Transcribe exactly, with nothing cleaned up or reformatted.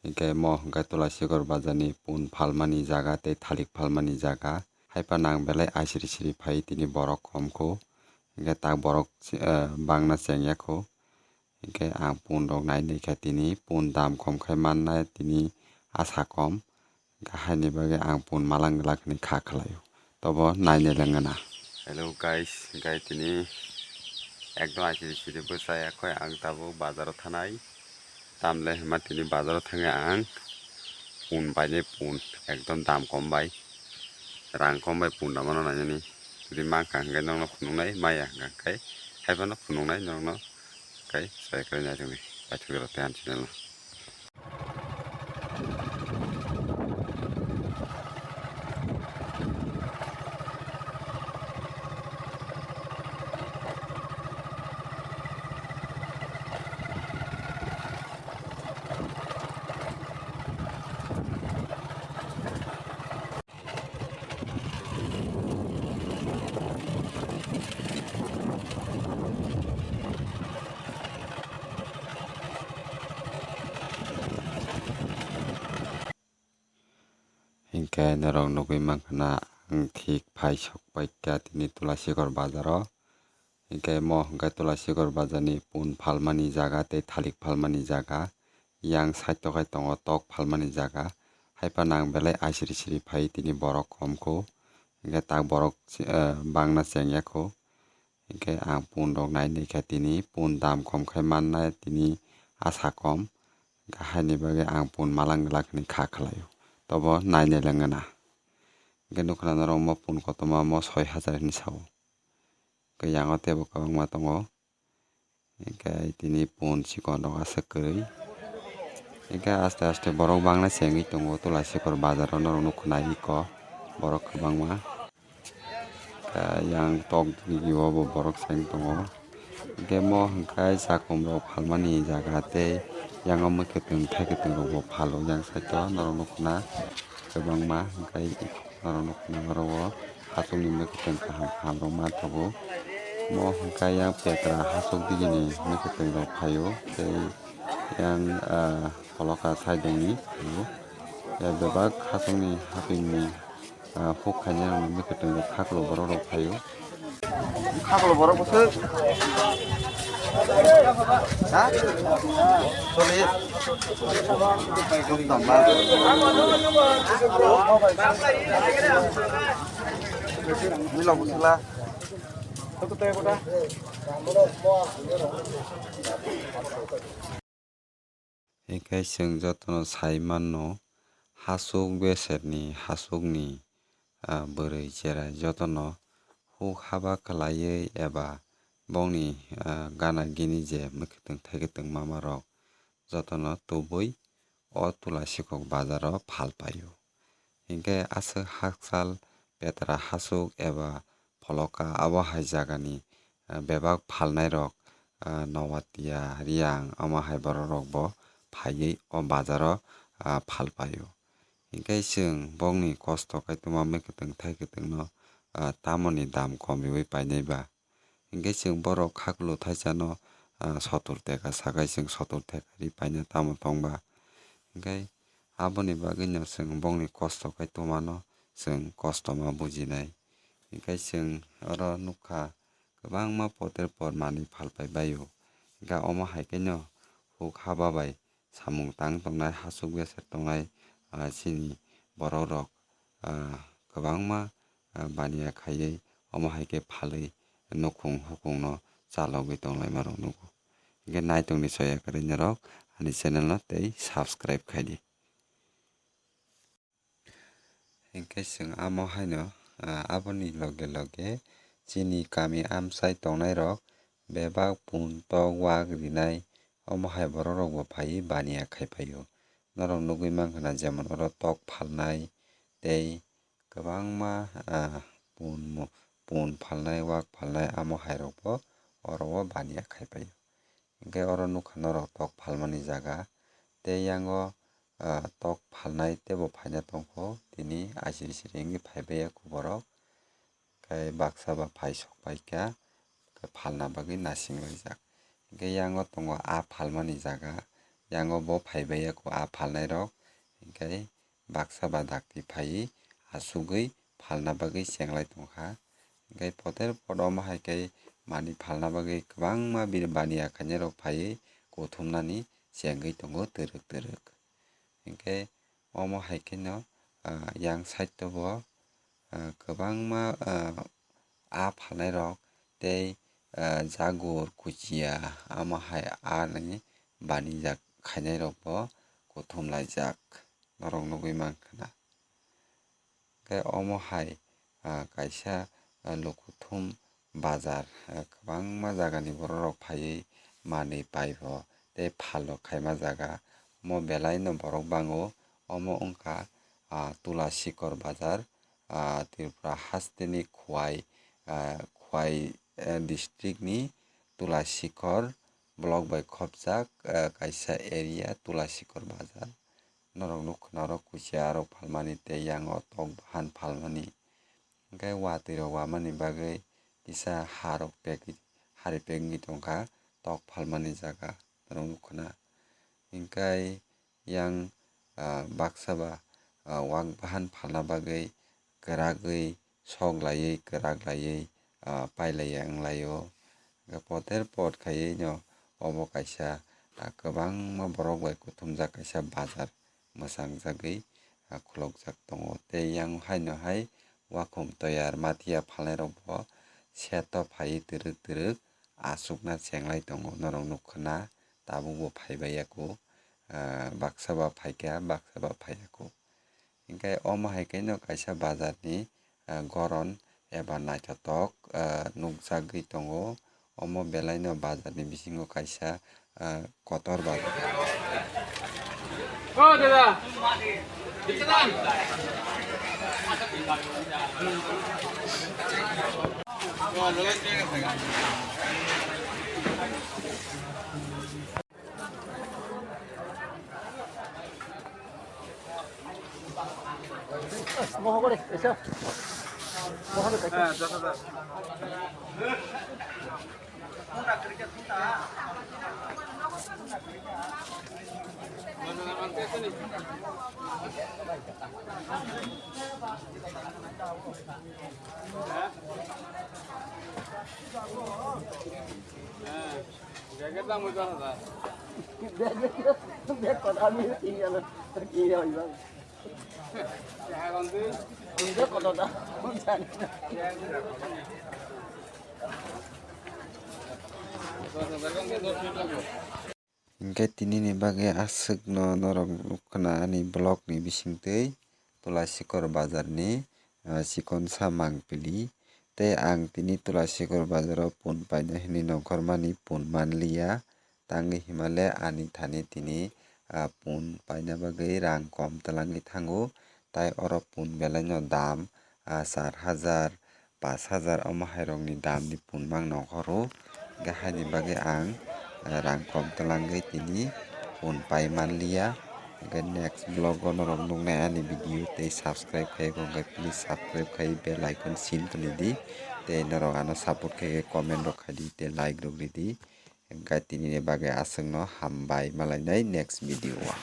Hinkhe mo hinkhe Tulasikor bazar ni pun phalmani jaga tei thalik phalmani jaga. Haiphano ang belai asiri siri phai tini borok kom kho. Hinkhe tak borok si-, eh, bangna chengya kho. Hinkhe ang pun rok nai nai kha tini pun dam kom khai manna tini asa kom. Haini bagwi ang pun malang glak hwnwi kha khlaio. Tobo nainai langana. Hello guys, gai tini ekdom aisiri siri bwsai akhoi ang tabuk bazaro thanai. Tamle hwnba tini bazaro thangwi ang pun bainai pun ekdom dam kom bai. Rang kom bai pun rwmano nainani. Jodi mankha hwnkhe nokno phunuknai, maya hwnkhe haiphano phunuknai nokno. Kai, sai kai nai tongdi. Paithak jora tei ang channel no. Hinkhe norok nugwi mankha na, ang thik phai sok paikha tini Tulasikor bazaro. Hinkhe mo hinkhe Tulasikor bazar ni pun phalmani jaga tei thalik phalmani jaga. Yang side o khai tongo tok phalmani jaga. Haiphano ang belai asiri siri phai tini borok kom kho. Hinkhe tak borok si-, eh, bangna chengya kho. Hinkhe ang pun rok nai nai kha tini pun dam kom khai manna tini asa kom. Hinkhe haini bagwi ang pun malang glak hwnwi kha khlaio. Tobo nainai langana. Hinkhe nukha na norok mo pun kotorma mo soi hajar hwnwi sao. Hinkhe yango teibo kwbangma tongo. Hinkhe tini pun chikon rok aswk kwrwi. Hinkhe aste aste borok bangna chengwi tongo Tulasikor bazaro norok nukha na iko borok kwbangma. Hinkhe yang tok digi o bo borok cheng tongo. Hinkhe mo hinkhe chakum rok phalmani jaga tei yang o mwkhwtwng thaikwtwng rok bo phalo yang side o norok nukha na kwbangma hinkhe. Norok nukha na oro o hachukni mwkhwtwng kaham kaham rok manthogo. Mo hwnkhe yang petra hachuk digini mwkhwtwng rok phaio tei yang, ah, pholokha side ni phaio. Tei bebak hachukni hapingni, ah, huk khainai rokni mwkhwtwng rok khaklo borok rok phaio. Khaklo borok bwswk. Ha? Cholish. Ekdom dam ba. Milo bwswkla. Hinkhe chwng jotono sai mano, hachuk beserni, hachukni, ah, bwrwi cherai jotono huk haba kwlaiwi eba bongni, ah, gana gini je mwkhwtwng thaikwtwng mama rok jotono tubui o Tulasikok bazaro phal paio. Hinkhe aswk hakchal petra hachuk eba pholoka abo hai jagani, ah, bebak phalnairok, ah, Nowatia, Riyang, omo hai borok rokbo phaiwi o bazaro, ah, phal paio. Hinkhe chwng bongni kosto kaitorma mwkhwtwng thaikwtwngno, ah, tamoni dam kom riwi painai ba? Hinkhe chwng borok khaklo thaisano, ah, sotor teka sakai chwng sotor teka ri paina tamo tongba? Hinkhe aboni bagwino chwng bongni kosto kaitormano chwng kosto ma bujinai. Hinkhe chwng oro nukha kwbangma poter por manwi phalpai baio. Hinkhe omo hai kheno huk haba bai samung tang tongnai, hachuk beser tongnai, ah, chini borok rok, ah, kwbangma, ah, baniya khaiwi omo hai khe phalwi nukhung hukungno chalogwi tonglaima rok nugo. Hinkhe naitongni soya kwrwi norok ani channel no tei subscribe khaidi. Hinkhe chwng amo haino, ah, aboni loge loge chini kami amchai tongnairok bebak pun tok wak rinai, omo hai borok rokbo phaiwi baniya khai phaio. Norok nugwi mankha na, jemon oro tok phalnai tei kwbangma, ah, pun mo-, pun phalnai, wak phalnai, amo hai rokbo oro o baniya khai phaio. Hinkhe oro nukha norok tok phalmani jaga. Tei yango, ah, tok phalnai teibo phaina tongkho, tini asiri siri wngwi phaibai ya borok. Khe baksa ba phai sok paikha, khe phalna bagwi nasing laijak. Hinkhe yango tongo a phalmani jaga, yango bo phaibai ya kho a phalnai rok, hinkhe baksa ba dakti phaiwi asugwi phalna bagwi chenglai tongkha. Hinkhe poter pot omo hai khe manwi phalna bagwi kwbangma bini baniya khainai rok phaiwi kuthumnani chengwi tongo twrwk twrwk. Hinkhe omo hai kheno, ah, yang side o bo, ah, kwbangma, ah, a phalnai rok tei, ah, jagur, kuchia, omo hai ani banijak khainai rok bo kuthum laijak norok nugwi mankha na. Khe omo hai, ah, kaisa, ah, lukuthum bazar, ah, kwbangma jagani borok rok phaiwi manwi pai pho tei phalo khaima jaga. Omo belai no borok bango. Omo wngkha, ah, Tulasikor bazar, ah, Tripura hasteni Khowai, ah, Khowai, eh, district ni Tulasikor block bai khopjak, ah, kaisa area Tulasikor bazar. Norok nukha norok kuchia rok phalmani tei yango tok bahan phalmani. Hinkhe watwi rok wamani bagwi kisa ha rok pek, hari pek wngwi tongkha tok phalmani jaga norok nukha na. Hinkhe yang, ah, baksa ba, ah, wak bahan phalna bagwi kwragwi sok laiwi kwrak laiwi, ah, pailaiya wnglaio. Hinkhe poter pot khaiwi no obo kaisa, ah, kwbangma borok bai kuthumjak kaisa bazar mwchang jagwi, ah, khulokjak tongo. Tei yang haino hai wakhum toyar mathiya phalnai rok bo seto phaiwi twrwk twrwk aswkna chenglai tongo. Norok nukha na tabuk bo phaibai ya kho, ah, baksa ba phaikha, baksa ba phaiya kho. Hinkhe omo hai khe no kaisa bazar ni, ah, goron eba naithotok, ah, nukjagwi tongo. Omo belai no bazar ni bisingo kaisa, ah, kotor bazar. O dada. Hinkhe tini ni bagwi aswkno norok nukha na ani vlog ni bisingtwi Tulasikor bazar ni, ah, chikonsa mangpili. Tei ang tini Tulasikor bazar o pun paina hinwi nongkhormani pun manliya. Tangwi himale ani thani tini, ah, pun paina bagwi rang kom twlangwi thango. Tai oro pun belai no dam, ah, char hajar, pash hajar omo hai rok ni dam ni pun mang nongkhoro. Hinkhe haini bagwi ang, ah, rang kom twlangwi tini pun pai manliya. Hinkhe next vlog o norok nuknai ani video tei subscribe khai khe please subscribe khai bell icon sin toni di. Tei norok ano support khai khe comment rok khai di tei like rok ridi. Hinkhe tini ni bagwi aswkno hambai, malainai next video o.